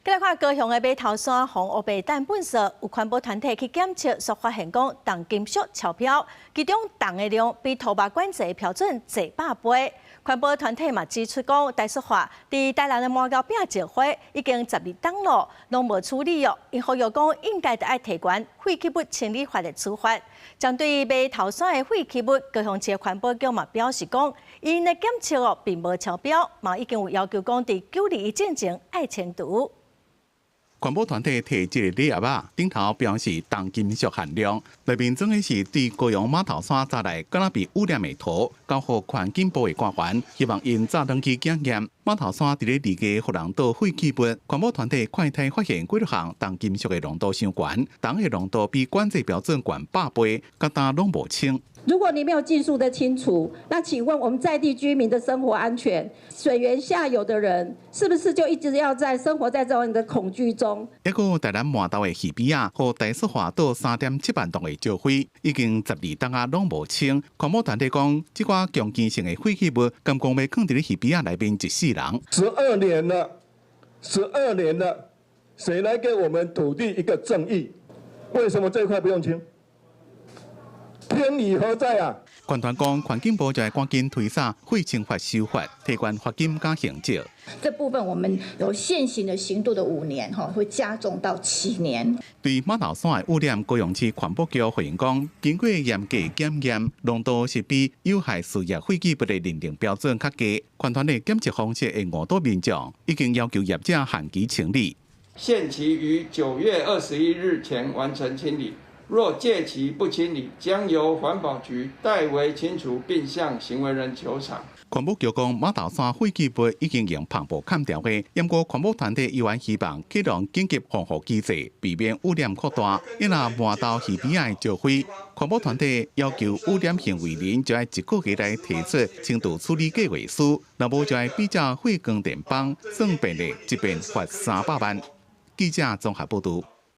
來看高雄的馬頭山予烏白擲糞埽，有環保團體去檢測，煞發現講重金屬超標，其中銅的量比塗目管制的標準濟百倍。環保團體嘛指出講，台塑化佇台南的麻莢餅石灰已經12冬咯，攏無處理哦。𪜶呼籲講應該著愛提懸廢棄物清理法的處罰。針對馬頭山的廢棄物，高雄市環保局嘛表示講，𪜶的檢測哦並無超標，嘛已經有要求講佇9/21進前愛清除。環保團體提這个禮盒仔，頂頭標示重金屬含量，內面裝的是對高雄馬頭山閘內敢若被污染的土，交予環境部的官員，希望𪜶早轉去檢驗。馬頭山佇咧二家予人倒廢棄物，環保團體快篩發現幾若項重金屬的濃度傷懸，銅的濃度比管制標準懸百倍，佮今攏無清。如果你沒有盡速的清除，那請問我們在地居民的生活安全，水源下游的人，是不是就一直要在生活在這樣的恐懼中？一個台南麻豆的魚埤仔，予台塑化倒3.7萬噸的石灰，已經12冬仔攏無清。環保團體講，這寡強碱性的廢棄物，敢講欲囥佇咧魚埤仔內面一世人。十二年了，十二年了，誰來給我們土地一個正義？為什麼這塊不用清？天理何在啊？官團講，環境部就愛趕緊推捒廢清法修法，提懸罰金佮刑責。這部分我們有現行的刑度的5年，哈，會加重到7年。對馬頭山的污染，高雄市環保局回應講，經過嚴格檢驗，濃度是比有害事業廢棄物的認定標準較低。環團的檢測方式會誤導民眾，已經要求業者限期清理。限期於9月21日前完成清理。若屆期不清理，將由環保局代為清除，並向行為人求償。環保局講，馬頭山廢棄物已經用帆布崁牢的，毋過環保團體依然希望啟動緊急防護機制，避免污染擴大。伊若麻豆魚埤仔的石灰，環保團體要求污染行為人就愛一個月內提出清除處理計劃書，若無就愛比照廢光電枋算便利，一遍罰300萬。記者綜合報導。